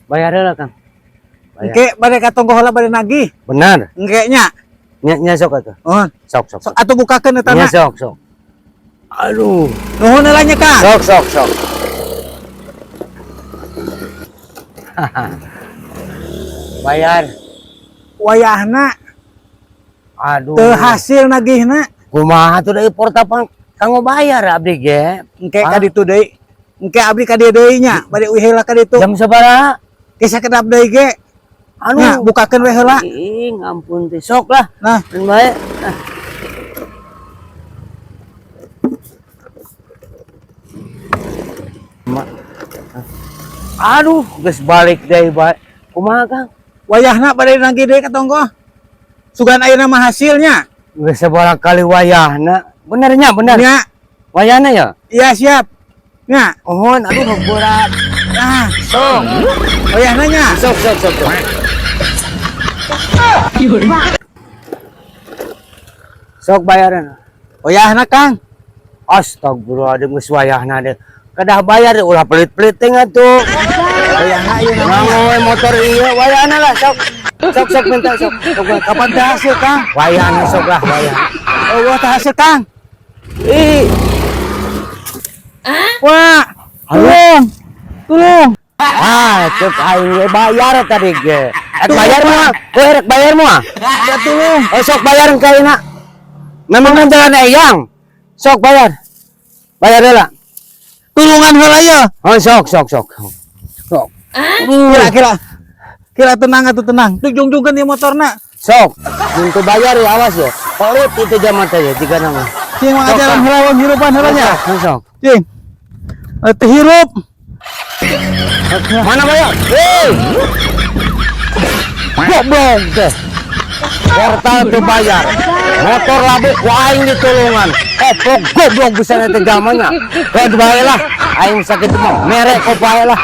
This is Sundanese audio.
Bayar heula, Kang. Bayar. Engke bade ka tonggoh heula bade nagih. Benar. Engke nya. Nya nya sok atuh. Oh, Sok sok. sok atuh bukakeun eta Nya na. sok sok. Aduh. Nuhun heula nya, Kang. Sok sok sok. Bayar. Wayahna Aduh. teu hasil nagihna. Kumaha tuh dari porta pang kanggo bayar abdi ge. Engke Ah. ka ditu deui. Engke abdi ka dieu deui nya, bade uih heula ka ditu. Jam sabaraha? Ke sakedap deui ge. Anu. Nya, bukakeun we heula. Ih, ngampun teh. Sok lah. Nah, Dan bae. Ah. Aduh, geus balik deui bae. Kumaha, Kang? Wayahna bade nagih deui ka tonggoh. Sugan ayeuna mah hasilnya. Geus sabaraha kali wayahna. Bener nya, bener. Nya, Wayahna ya? Iya siap. Nya, Mohon, aduh berat. Nah, Sok. Wayahna nya. Sok sok sok. Sok. Sok bayaran. Wayahna, Kang. Astagfirullahaladzim, geus wayahna deh. Kedah bayar ulah pelit-pelit teh atuh. Wayahna ieu namanya. Nganggo we motor ieu wayahna lah sok. Sok sok minta sok. Sok Kapan teh hasil, Kang? Wayahna sok lah wayahna. Oh, teh hasil, Kang. Ih, Wah, tolong. Tolong. Ah, cek aing we bayar tadi ge. Rek bayar mah, we rek bayar mah. Ya tolong. Oh, sok bayar kaina. Memang jalan eyang. Sok bayar. Bayar heula. Tulungan heula ye. Oh, sok sok sok. Sok. Kira kira. Kira tenang atuh tenang. Tuh jungjungkeun ieu motorna. Sok. Untuk bayar ya awas ya. Pelit itu jaman teh ya jika nama. Cing mangajaran heula wong hirupan heula nya. Sok, sok. Cing. Teu hirup. Mana bayar? Hei. Goblok teh. Portal teu bayar. Motor labuk ku aing ditulungan. Koplok goblok bisa nanti zamannya. Kayak bae lah. Aing sakit mah merek kok bae lah.